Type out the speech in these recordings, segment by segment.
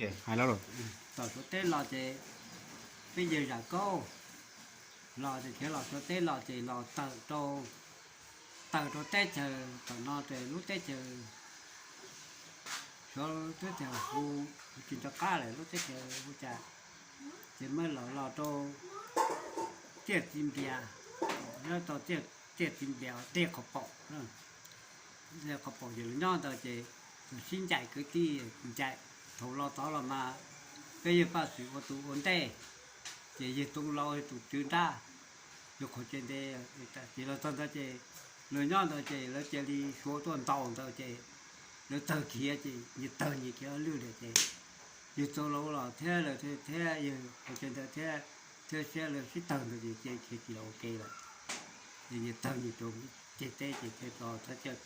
Hais los, tawm rau teb los ces peb yawg Zam Kaub los ces khiav los rau teb los ces los tawm rau, tawm rau teb chaws tom no ces lub teb chaws, suav teb chaws hu tsis nco qab lawm, lub teb chaws hu cas, ces muab los los rau Tiaj Txiv Nplias, nyob rau Tiaj Txiv Nplias dej qhov paum, dej qhov paum ces lawv nyob ntawd ces lawv sib ncaim kwv tij, ncaim thaum los tod los mas peb yawg Paj Xwm ua tus ua ntej, ces yawg Txoov Laus yog tus tswv nrab, yog qhov tsev ntev, ces los txog ntawd ces lawv nyob ntawd ces lawv cia li suav tuaj ntaus ntawd ces lawv tawg khiav ces nyias tawg nyias khiav lwj lawm ces yawg Txoov Laus los thiab lawv thiab yawg qhov tsev ntawd thiab, thiab siab lawv sib tawg ntawd ces cia khiav tsis los ua ke lawm. Ces nyias tawg nyias rau ceg teb ces thiaj tso thawj cawj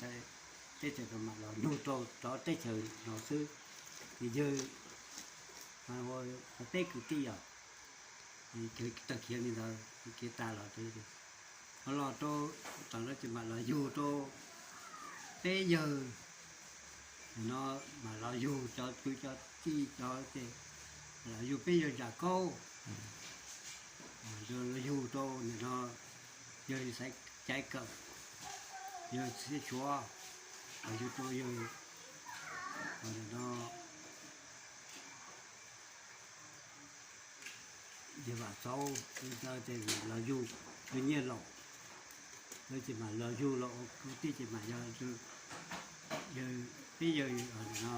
teb chaws no mam los nug rau cov teb chaws no xwb. Ces yawg ua teb kwv tij os, tawg khiav li ntawd khiav tas los ces ho los rau tom no ces mam los yug rau peb yawg no, mam los yug cov kwv cov tij cov ces mam los yug peb yawg Zam Kaub, los yug rau nim no yawg Xaiv Caiv Kawm, yawg Txhiaj Suav, los yug rau yawg no yawg Vam Xauv, los yug yawg Nyiaj Laum, lawv ces mam los yug los ua kwv tij ces mam yog yawg, peb yawg no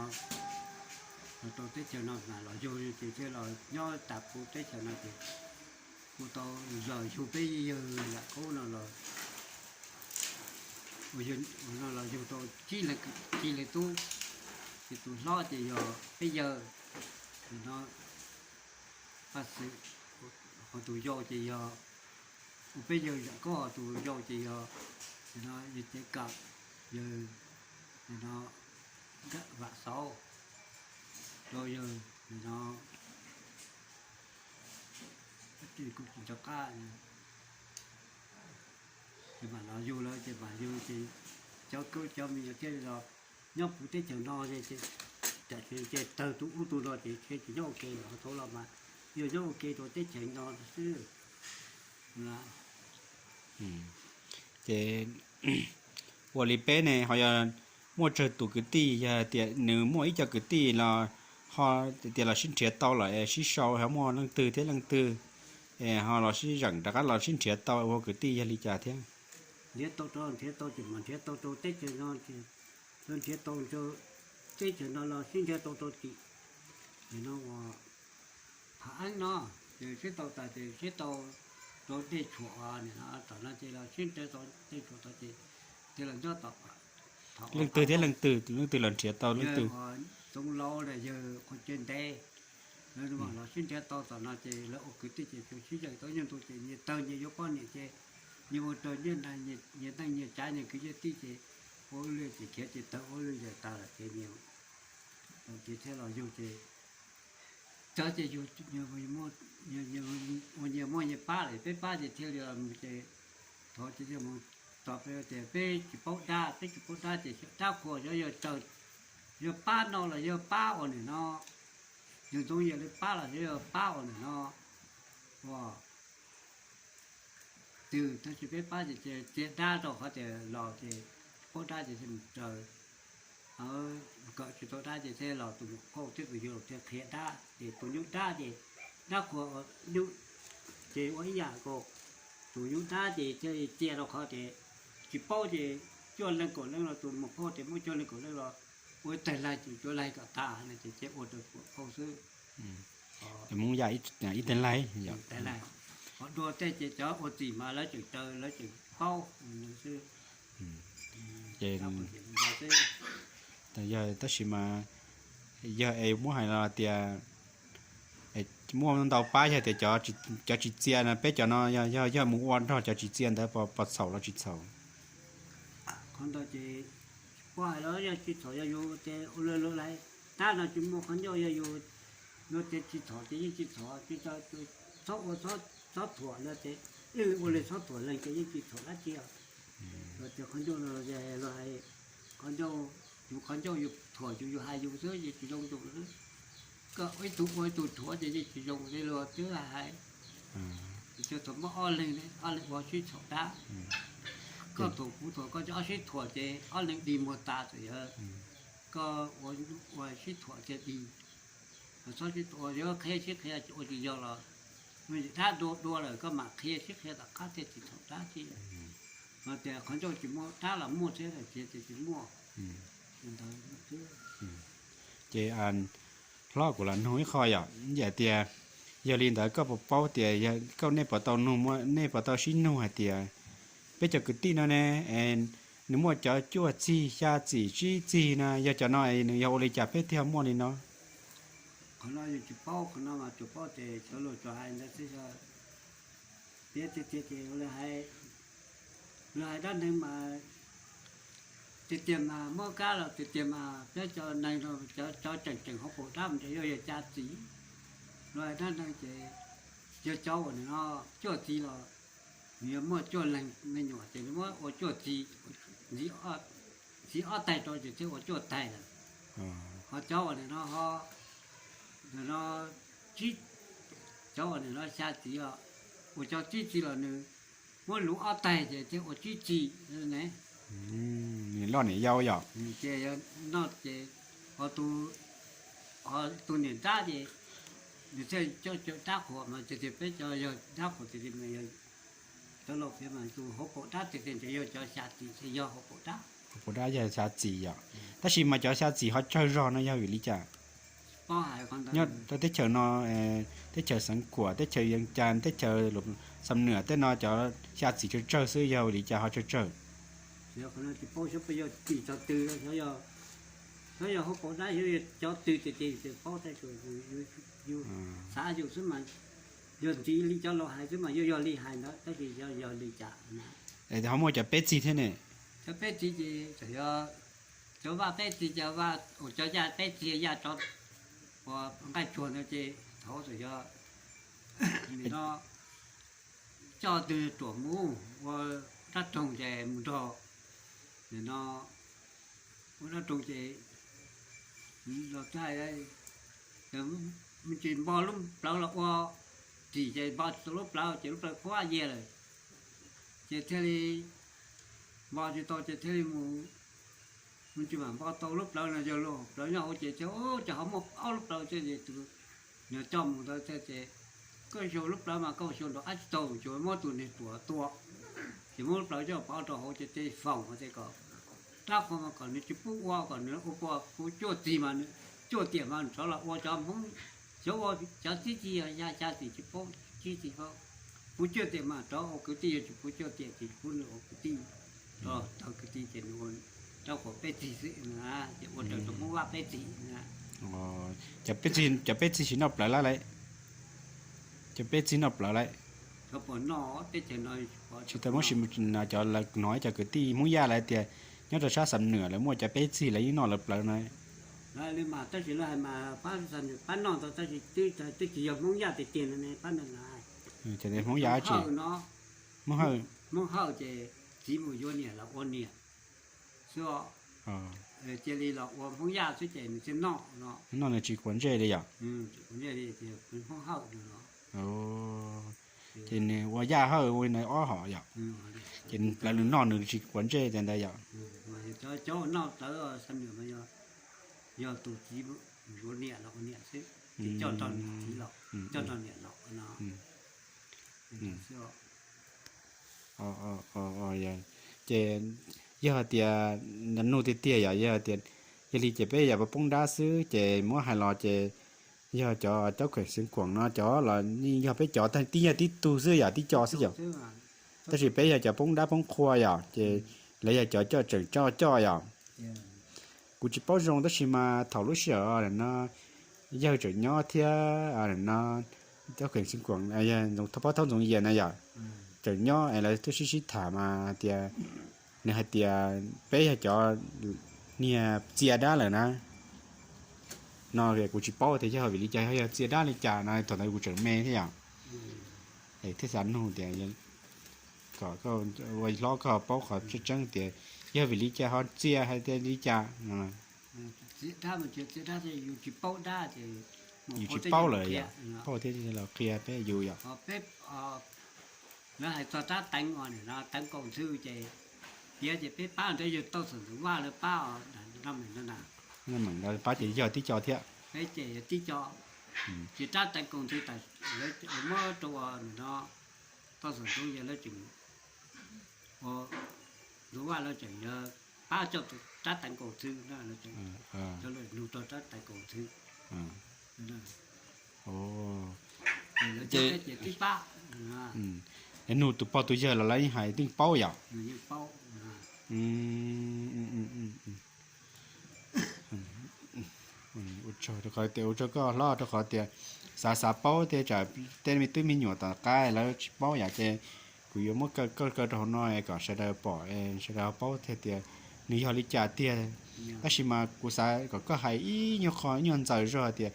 los rau teb chaws no mam los yug ces thiaj los nyob tas kuv teb chaws no ces kuv tau los yug peb yawg Zam Kaub no los, no los yug tau tsib leeg tub, ces tus hlob ces yog peb yawg no, Paj Xwm, ho tus yau ces yog, ua peb yawg Zam Kaub ho tus yau ces yog no yawg Caiv Kawm, yawg no Vam Xauv, rau yawg no kuv tsis nco qab, ces mam los yug lawm ces mam yug ces cov kwv cov me nyuam thiaj li los nyob puv teb chaws no ces tam sim ces tawg tus ub tus no ces thiaj tsis nyob ua ke lawm, thaum los mas yog nyob ua ke rau teb chaws no xwb. Ces ua li peb ne ho yog muaj tsawg tus kwv tij, yog tias nws muaj ib co kwv tij los ho tias los sib nrhiav tau los es sib sau ho muaj leej twg thiab leej twg es ho los sib zeem rov qab los sib nrhiav tau ua kwv tij yog li cas thiab? Nrhiav tau rau, nrhiav tau ces mam nrhiav tau rau teb chaws no ces, nrhiav tau rau teb chaws no los sib nrhiav tau rau tim no ua Phav Eeb no, ces sib tau tas ces sib tau rau dej tshuam nim no tom no ces los sib nrhiav tau dej tshuam tod ces thiaj los nyob tom Leej twg thiab leej twg, leej twg los nrhiav tau leej twg? Txoov Laus los yawg Qhua Ceg Ntev, lawv los sib nrhiav tau tom no ces lawv ua kwv tij ces tsuas sib zeem tau nyob ntu ces nyias tawg nyias yuav poj niam ces nyias ua raws nyias neej nyias tsav nyias kwv nyias tij ces ua ib lwm ces khiav ces tawg ua ib lwm ces tawg lawm ces nyias ces thiaj los yug ces cov ces yug ua nyias muaj nyias pab lawm, peb pab ces thiaj li los mus ces thov ces mus tos peb tias peb tsis paub dab, peb tsis paub dab ces dab qhuas xyov yog raws, yog pab no los yog pab ua nim no, yog ntxoov yog li pab los xyov yog pab ua nim no ua twg, tab sis peb pab ces txia dab rau qhov tias los ces tsis paub dab ces thiaj mus raws, kawm tsis tau dab ces thiaj los tus muam phauj thiab tus yawg laus thiaj qhia dab ces tus nyuj dab ces dab qhuas nyuj ces ua ib yam nkaus, tus nyuj dab ces thiaj txia rau qhov tias tsis paub ces cuaj leeg kaum leej los tus muam phauj tias muab cuaj leeg kaum leej los ua ib tag laig ces cuaj laig kom tas no ces thiaj ua rau tus muam phauj xwb. Mus yam ib tag laig, qhov dua tej ces cov ua txim mas lawv tseem raws lawv tseem paub xwb. Ces yog tab sis mas yog es muab hais los tias muaj ntau pab yog tias cov tsis txia no, peb cov no yog mus ua nrog cov tsis txia ntawd puas txhaum los tsis txhaum? Qhov ntawd ces kuv hais los yog tsis txhaum, yog yus ces ua luaj luaj lais, tab no tsis muaj qhov ncauj, yog yus yuav tias tsis txhaum ces yeej tsis txhaum, tsis txhob ua, txhob thuam lawv ces ib leeg ua li txhob thuam leej ces yeej tsis txhaum dab tsi os. Tias qhov ncauj no los hais, qhov ncauj, yus qhov ncauj yus thuam yus, yus hais yus xwb ces tsis zoo yus xwb. Ib tug ua ib tug thuam ces yeej tsis zoo li luag twb hais. Tsuas thaum muaj ob leeg, ob leeg ua sib thuam dab. Koj thuam kuv thuam koj, ob sib thuam ces ob leeg dig muag tas txawm yog koj ua sib thuam thiaj dig. Txhob sib ua, yuav qhia sib qhia ua tsis yog los, dab dua dua lawm koj mam qhia sib qhia tom qab thiaj tsis thuam dab thiab. Mas tias qhov ncauj tsis muaj dab los muaj thiab, tias tsis muaj. Ces hlob kuv los nug ib qho yom, yam tias yog li ntawd koj puas paub tias, koj nej puas tau nug, nej puas tau sib nug hais tias peb cov kwv tij no ne, nws muaj cov cuaj txig, xya txim, tsib txig na, yog cov no nws yog ua li cas peb thiaj muaj li no? Qhov no yus tsis paub, qhov no mas tsuas paub tias cov luag tsuas hais ntawd xwb. Piav tiag tiag ces lawv hais, lawv hais dab neeg mas tiag tiag mas muab kab los tiag tiag mas peb cov neeg no cov tseem tseem hauv paus dab mas ntshe yuav yog xya txim. Lawv hais dab neeg ces yog cov uas nim no cuaj txig los nws yuav muaj cuaj leeg me nyuam ces nws muab ua cuaj txig, ntxiv ob taig rau ces thiaj ua cuaj taig lawm. Ho cov uas nim no, nim no tsib, cov uas nim no xya txim os, ua cov tsib txig los nws muab luv ob taig ces thiaj ua tsib txig ne. Niam loj niam yau yom. Ces yog no ces ho tus niam dab ces nws thiaj coj cov dab qhuas mas tiag tiag peb cov yog dab qhuas tiag tiag mas yog cov laus piav mas tus hauv paus dab tiag tiag ntshe yog cov xya txim ces yog hauv paus dab. Hauv paus dab yog xya txim yom. Tab sis mas cov xya txim ho tsawg zog no yog vim li cas? Nyob rau teb chaws no, teb chaws Xeev Khuam, teb chaws Yees Cas, teb chaws Xam Nuam tej no cov xya txim tsawg tsawg xwb yog vim li cas ho tsawg tsawg? Yog qhov no tsis paub xyov yog tim txog twg, xyov yog hauv paus dab xyov yog cov twg tiag tiag tsis paub tab sis yus xav yus xwb mas, yog ntxiv li cov laus hais xwb mas yuav yog li hais ntawd tab sis yog yog li cas na. Ho muaj cov peb txig thiab ne? Cov peb txig ces txawm yog cov vaj peb txig, cov vaj, cov yaj peb txig, yaj tsov uas nqaij tsuag ntawd ces thaum txawm yog nim no coj twg ruam mus ua dab roog ces mus nrog, nim no ua dab roog ces los txais, tsis npo lub plawv los ua ris ces npo tsis tau lub plawv ces lub plawv khuab yiag lawm ces thiaj li npo tsis tau ces thiaj li mus, mus tsis mam npo tau lub plawv no yog luag plawv nyob hauv ces thiaj, ces ho muaj ob lub plawv thiab ces tus nws coj mus ntawd thiab ces koj xyuas lub plawv mas koj xyuas nrov ab tsis tau, tsuas muab tus niag ruam tua ces muab lub plawv coj pov rau hauv ces tej foom tias kom rab qhuas mas kom nws tsis pub ua, kom nws ua puas puv cuaj txig mas, cuaj tiam mas nws rov los ua cov Hmoob, cov ua cov tsib txig, xya txim tsis paub, tsib txig paub, puv cuaj tiam mas rov ua kwv tij, yog tsis puv cuaj tiam ces pub nws ua kwv tij, rov tau kwv tij ces nws ua rab qhuas peb txig xwb na, ces ua raws tus Hmoob Vaj peb txig na. Cov peb txig, cov peb txig tsis noj plawv lawm lauj? Cov peb txig noj plawv lawm? Tsis tau muab sim, cov lawv hnov ib co kwv tij Hmoob Yaj lawv tias nyob rau sab Xam Nuam lawv muaj cov peb txig lawv yeej noj lawv plawv na. Li mas tab sis lawv hais mas pab noj ntau tab sis twb tsis yog Hmoob Yaj tiag tiag no ne pab ntawd na. Cov Hmoob Yaj tsis, Hmoob Hawj, Hmoob Hawj ces txiv mus yuav niam los ua niam xwb os. Cia li los ua Hmoob Yaj xwb ces nws thiaj noj no. Noj nws tsis quav ntsej li yom? Hmoob Hawj no. Ces nws ua Yaj Hawj ua li ntawd ob hom yom? Ces plawv nws noj nws tsis quav ntsej tias ntawd yom? Cov noj plawv Xam Nuam mas yog tus txiv yuav niam los ua niam xwb, ces coj nrog txiv los, coj nrog niam los no. Ces yog tias nug tiag tiag yom, yog tias yog li ces peb yam poob dab xwb ces muab hais los ces yog cov Caub Kheem Xeev Khuam no cov los yeej yog peb cov tib yam tib tug xwb yom, tib co xwb yom. Tab sis peb yog cov poob dab poob qhua yom, ces lawv yog cov coj tseem coj coj yom. Kuv tsis paub zoo tab sis mas thaum lub sij hawm no yawg tseem nyob thiab no, Caub Kheem Xeev Khuam, Pab Thaub Ntxoov Yias na yom, tseem nyob es lawv twb sib sib tham mas tias nws hais tias peb yog cov niag txia dab lawm na. No kuv tsis paub tias yog vim li cas, yog txia dab li cas no, thaum ntawd kuv tseem me thiab yom. Thiaj xav nug tias kom ua hlob koj paub qhov tseeb tseeb tias yog vim li cas ho txia hais tias li cas no. Txia dab mas tsis txia dab, yus tsis paub dab ces Yus tsis paub lawm yom, paub thiab los qhia peb yus yom. Peb, lawv hais txog rab teev os, nim no teev kaus ntxhw ces, piav ces peb pab nrog yawg Toj Xum Ntxoov Vaj lawv pab os, no meem no na. Pab ces yog tib co thiab. Peb ces yog tib co, ces rab teev kaus ntxhw tas, lawv muab rau nim no Toj Xum Ntxoov yawg lawv tseem, ua, Ntxoov Vaj lawv tseem yog pab coj rab teev kaus ntxhw no, lawv tseem, cov lawv nug rau rab teev kaus ntxhw. Ces tib pab, es nug tus pog tus yawg los lawv yeej hais yeej paub yom. Ua tsaug rau qhov tias, ua tsaug koj hlob rau qhov tias xav xav paub thiab, tsam tej me tub me nyuam tom qab lawv tsis paub yom, ces kuv yuav muab kaw kaw rau hauv no kom sawv daws pom, sawv daws ho paub thiab tias nws yog li cas tiag. Tab sis mas kuv xav kom koj hais ib nyuag qho ib nyuag ntxaws zog tias,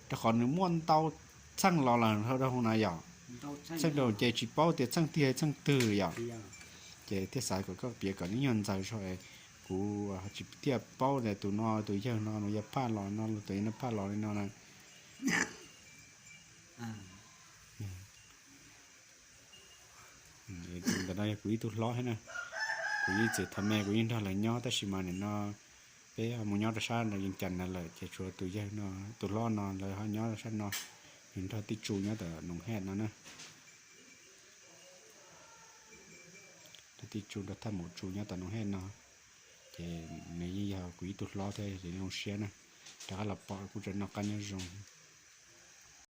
rau qhov nws muaj ntau txheej los lawm rau hauv no yom. Txheej rau ces tsis paub tias txheej tiag txheej twg yom. Ces thiaj xav kom koj piav kom nws nyuag ntxaws zog, kuv tsis thiaj paub tias tus no tus yawg no nws yog phaj los no, tus yawg no phaj los li no na. Ntawm no yog kuv ib tug hlob thiab na. Kuv ib txwm thaum me kuv yeej nrog lawv nyob, tab sis mas nim no peb ho mus nyob rau sab Vees Cas no lawm, ces tshuav tus yawg no, tus hlob no lawv ho nyob sab no, nws nrog tij Tsu nyob tom Noov Hej no na. Nrog tij Tsu, nrog thaj maum Tsu nyob tom Noov Hej no. Ces nws yeej yog kuv ib tug hlob thiab, ces zoo siab na. Rov qab los pom kuj tseem noj qab nyob zoo.